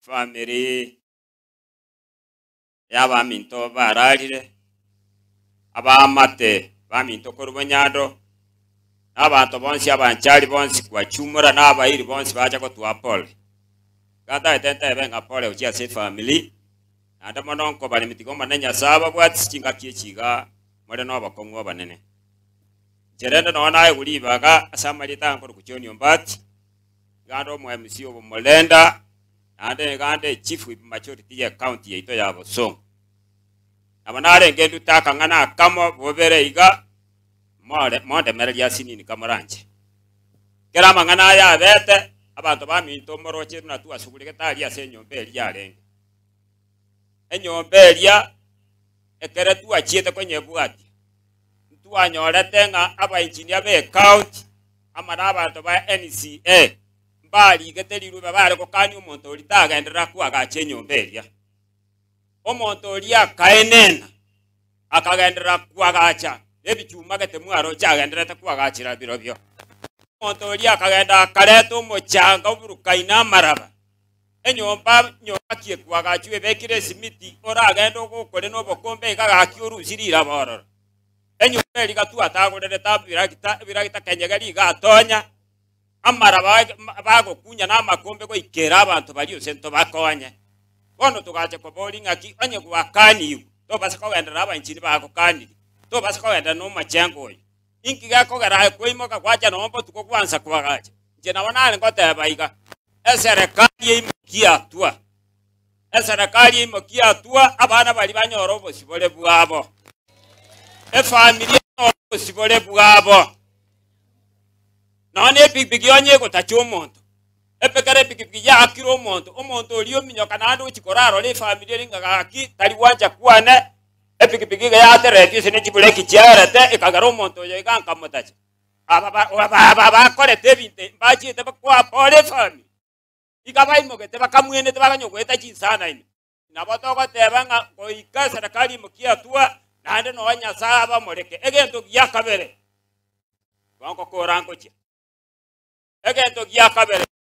Family y'abaminto bararire, abaamate baminto korwa bonyando, na abanto bonsi abanchari bonsi kwachumora na abairi bonsi bacha gotwaa pole. Iga ntagete ntebe ng'a pole gochia ase efamiri, naende mono nkobaremia tiga Omonene Nyasae ababwatisi chingaki echi iga more na obokong'u obonene. Inche rende nonya naegwe ribaga ase amarieta aya nkorokwa John Ombati, iga ande omo MC obomorenda, naende iga ande chief whip majority ye county yaito ya Bosongo. Nabo narenge ndute akang'ana akamo bobere iga, more mondemererie asinini kamoranche. Kera amang'ana aya abete, abanto baminto moroche buna twasuguregete aria ase enyomba eria yarenge. Enyomba eria ekere twachiete konyebwatia, ntwanyorete ng'a abaengineer b'ecounty amo na abanto ba NCA mbarigete rirube bare gokania omonto oria tagenderera koagacha enyomba eria. Omonto oria akaenena, akagenderera koagacha ebichuma gete mwaroche agendererete koagachera birobio. Omonto oria akagenda akareta omochanga oburukaine amaraba, enyomba nyomba ki ekoagachwa ebekire esimiti, oragende ogokore na obokombe iga gaki orusie riraba ororo. Enyomba eria gatwatagorerete ebiragita ebiragita kenyegeri iga atonya, amaraba bagokunya na amakombe goikera abanto baria ase ntobakonye. Bono togacha koboria ng'aki onye gwakanigwe, tobasa kogenderera abanchini bagokaniri, tobasa kogenderera na omochengo oyo. Inki gekogera aye kwaimoka gwacha nonya botuko gwansa koagacha? Inche nabo nare ngoteba iga, eserekari eimokie hatua, eserekari eimokie hatua abana baria banyore obosibore bwabo, efamiri enyore obosibore bwabo. Nonya na epikipiki onye egotacha omonto, epekere epikipiki yaakire omonto, omonto oria ominyoka naende ochia korarora efamiri eria ng'a gaki tari gwancha kwane, epikipiki iga yatereretwe ase ne chibureki chiaerete, ekagera omonto oyo iga nkamotacha. Aba ba aba aba bakorete ebinto ebi mbachiete koapora efamiri, iga baimogete bakamwenete bakanya goeta chinsana ime. Nabo togoteba ng'a goika eserekari imokie hatua, naende nonya Nyasae abamoreke. Egento gia kabere, bono ngokora ngochia, egento gia kabere.